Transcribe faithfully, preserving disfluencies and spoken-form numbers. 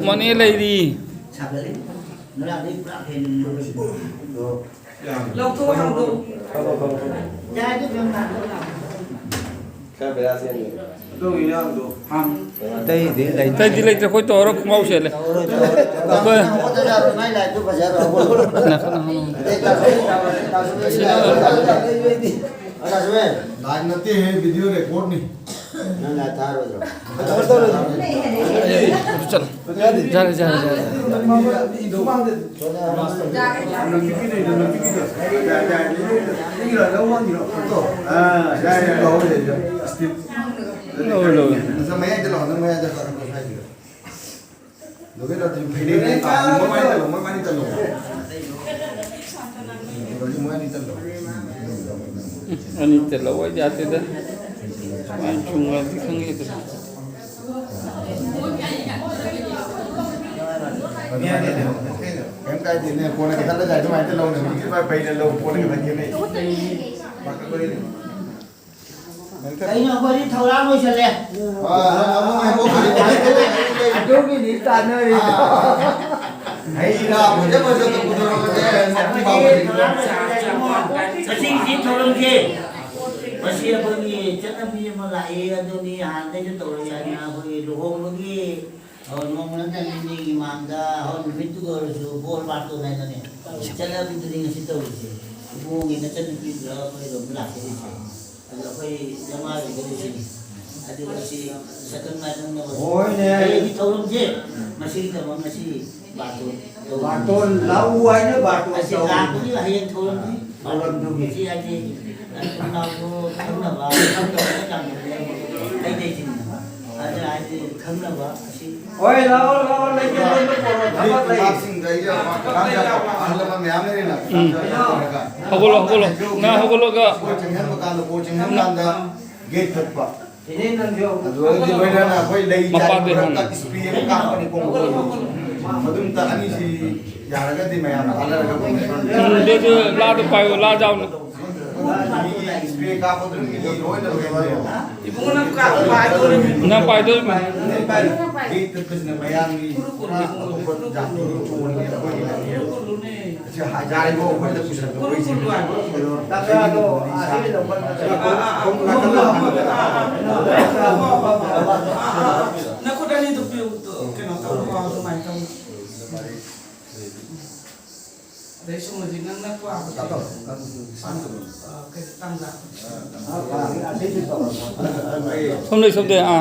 ꯃꯅꯦ ꯂꯩꯔꯤ꯫ ꯑꯇꯩꯗꯤ ꯂꯩꯇꯦ꯫ ꯑꯇꯩꯗꯤ ꯂꯩꯇ꯭ꯔꯦ, ꯑꯩꯈꯣꯏ ꯇꯧꯔ ꯈꯣꯡꯒ꯭ꯔꯥꯎ ꯁꯦꯠꯂꯦ꯫ ꯑꯩꯈꯣꯏ ꯂꯥꯏꯚ ꯅꯠꯇꯦꯍꯦ, ꯚꯤꯗꯤꯑꯣ ꯔꯦꯀꯣꯔꯗꯅꯤ꯫ ꯅꯪ ꯂꯥꯏꯚ ꯊꯥꯔꯣꯏꯗ꯭ꯔꯣ? ꯆꯠꯂꯣ꯫ ꯌꯥꯔꯦ, ꯌꯥꯔꯦ, ꯌꯥꯔꯦ꯫ ꯂꯧꯔꯦ, ꯂꯧꯔꯦ꯫ ꯃꯌꯥꯏꯗ ꯂꯥꯛꯑꯣ, ꯅꯪ ꯃꯌꯥꯏꯗ ꯂꯥꯛꯑꯣ, ꯁ꯭ꯋꯥꯏꯁꯤꯗ꯫ ꯂꯣꯏꯅ ꯑꯗꯨꯝ ꯐꯩꯅꯦ, ꯃꯣꯏ ꯃꯥꯏ ꯇꯜꯂꯣ, ꯃꯣꯏ ꯃꯥꯏ ꯇꯜꯂꯣ꯫ ꯃꯣꯏ ꯑꯅꯤ ꯇꯜꯂꯣ꯫ ꯑꯅꯤ ꯇꯜꯂꯣ, ꯑꯩꯗꯤ ꯌꯥꯗꯦꯗ꯫ ꯁꯨꯃꯥꯏꯅ ꯆꯨꯝꯒ꯭ꯔꯗꯤ ꯈꯪꯉꯦꯗꯅ꯫ ꯀꯩꯝ ꯀꯥꯏꯗꯦꯅꯦ, ꯀꯣꯟꯅ ꯈꯤꯇꯪ ꯂꯩꯔ ꯑꯗꯨꯃꯥꯏꯅ ꯂꯧꯅꯦ꯫ ꯍꯧꯖꯤꯛꯇꯤ ꯃꯥꯏ ꯄꯩꯅ ꯂꯧ, ꯀꯣꯟꯅ ꯈꯤꯇꯪ ꯈꯦꯠꯅꯩ꯫ ꯀꯩꯅꯣ, ꯑꯩꯈꯣꯏꯗꯤ ꯊꯧꯔꯥꯡ ꯂꯣꯏꯁꯜꯂꯦ꯫ ꯑꯥ, ꯑꯃꯨꯛ ꯍꯦꯛ ꯑꯣꯛꯈꯠꯂꯛꯑꯦ꯫ ꯑꯗꯨꯒꯤꯗꯤ ꯇꯥꯟꯅꯔꯤꯗꯣ꯫ ꯑꯥ꯫ ꯍꯩ ꯔꯥ ꯐꯖ ꯐꯖꯕ ꯄꯨꯊꯣꯔꯛꯑꯒꯦ꯫ ꯉꯁꯤꯒꯤꯗꯤ ꯊꯧꯔꯝꯁꯦ, ꯃꯁꯤ ꯑꯩꯈꯣꯏꯒꯤ ꯆꯠꯅꯕꯤ ꯑꯃ ꯂꯥꯛꯑꯦ, ꯑꯗꯨꯅꯤ ꯍꯥꯟꯅꯗꯩꯁꯨ ꯇꯧꯔꯛꯏ ꯍꯥꯏꯅ ꯑꯩꯈꯣꯏꯒꯤ ꯂꯨꯍꯣꯡꯕꯒꯤ ꯑꯣ, ꯅꯣꯡꯃ ꯅꯠꯇ꯭ꯔ ꯅꯤꯅꯤꯒꯤ ꯃꯥꯡꯗ, ꯍꯣꯏ, ꯅꯨꯃꯤꯠꯇꯨꯒ ꯑꯣꯏꯔꯁꯨ ꯕꯣꯔ ꯕꯥꯔꯇꯣꯟ ꯍꯥꯏꯅꯅꯦ꯫ ꯆꯠꯅꯕꯤꯗꯨꯅꯤ ꯉꯁꯤ ꯇꯧꯔꯤꯁꯦ꯫ ꯏꯕꯨꯡꯉꯣꯒꯤ ꯅꯆꯟꯅꯨꯄꯤꯗꯨꯗ ꯑꯩꯈꯣꯏ ꯑꯗꯨꯝ ꯂꯥꯛꯆꯔꯤꯁꯦ꯫ ꯑꯗꯣ ꯑꯩꯈꯣꯏ ꯅꯃꯥꯒꯤꯗ ꯂꯣꯏꯁꯤꯜꯂꯤ꯫ ꯑꯗꯨꯒ ꯁꯤ ꯁꯛꯈꯪ ꯃꯥꯏꯈꯪꯅꯕ ꯍꯣꯏꯅꯦ꯫ ꯍꯌꯦꯡꯒꯤ ꯊꯧꯔꯝꯁꯦ, ꯃꯁꯤꯒꯤꯗꯃꯛ ꯉꯁꯤ ꯕꯥꯔꯇꯣꯟ ꯇꯧꯕꯅꯤ꯫ ꯕꯥꯔꯇꯣꯟ ꯂꯥꯛꯎ ꯍꯥꯏꯅ ꯕꯥꯔꯇꯣꯟ ꯑꯁꯤ ꯇꯧꯕꯅꯤ꯫ ꯂꯥꯛꯄꯒꯤ ꯍꯌꯦꯡ ꯊꯧꯔꯝꯁꯤ ꯊꯧꯔꯝꯗꯨꯒꯤ꯫ ꯁꯤ ꯍꯥꯏꯗꯤ, ꯏꯆꯤꯟ ꯏꯅꯥꯎꯁꯨ ꯈꯪꯅꯕ, ꯈꯪꯗꯕ ꯌꯥꯝ ꯂꯩ꯫ ꯑꯩ ꯂꯩꯁꯤꯅꯤ꯫ ꯑꯗꯨꯅ ꯍꯥꯏꯗꯤ ꯈꯪꯅꯕ ꯑꯁꯤ ꯍꯣꯏ, ꯂꯥꯛꯑꯣ, ꯂꯥꯛꯑꯣ, ꯂꯩꯒꯦ, ꯂꯩꯒꯦ, ꯄꯣꯔꯣ, ꯊꯕꯛ ꯂꯩ꯫ ꯑꯉꯥꯡꯁꯤꯡꯗ ꯑꯩ ꯑꯍꯜ ꯂꯃꯟ ꯃꯌꯥꯝ ꯂꯩꯔꯦꯅ꯫ ꯎꯝ꯫ ꯍꯧꯒꯠꯂꯣ, ꯍꯧꯒꯠꯂꯣ꯫ ꯅꯪ ꯍꯧꯒꯠꯂꯒ ꯀꯣꯏ ꯆꯪꯍꯟꯕ ꯀꯥꯟꯗ, ꯀꯣꯏ ꯆꯪꯍꯟꯕ ꯀꯥꯟꯗ ꯒꯦꯠ ꯊꯛꯄ꯫ ꯏꯅꯦ, ꯅꯪꯁꯨ꯫ ꯑꯗꯨꯗꯒꯤ ꯂꯣꯏꯅꯅ ꯑꯩꯈꯣꯏ ꯂꯩ ꯃꯄꯥꯗꯤ ꯆꯥꯏꯕ ꯍꯣꯡꯉꯤ꯫ ꯏꯁꯄ꯭ꯔꯦ ꯑꯃ ꯀꯥꯞꯄꯅꯤ ꯀꯣꯡꯒꯣꯜ꯫ ꯃꯗꯨꯝꯇ ꯑꯅꯤꯁꯤ ꯌꯥꯔꯒꯗꯤ ꯃꯌꯥꯝꯅ ꯇꯥꯟꯅꯔꯒ ꯎꯝ, ꯑꯗꯨꯗꯤ ꯂꯥꯗꯣ ꯄꯥꯏꯌꯣ, ꯂꯥ ꯌꯥꯎꯅ꯫ ꯏꯕꯨꯡꯉꯣ, ꯅꯪ ꯀꯥꯞꯄ ꯄꯥꯏꯗꯣꯔꯤꯕꯅꯤ꯫ ꯅꯪ ꯄꯥꯏꯗꯣꯔꯤꯕꯅꯤ꯫ ꯃꯌꯥꯝꯒꯤ ꯅꯈꯨꯠ ꯑꯅꯤꯗꯨ ꯄꯤꯌꯨ, ꯀꯩꯅꯣ ꯇꯧꯔꯣ, ꯑꯗꯨꯃꯥꯏꯅ ꯇꯧ꯫ ꯑꯗꯩ ꯁꯨꯝ ꯍꯧꯖꯤꯛ ꯅꯪꯅ ꯀ꯭ꯋꯥ ꯇꯥꯇꯣ, ꯅꯪ ꯁꯥꯟꯅ꯫ ꯑ, ꯀꯩꯅꯣ, ꯇꯥꯡꯖꯥ꯫ ꯁꯣꯝꯗꯩ, ꯁꯣꯝꯗꯩ, ꯑꯥ꯫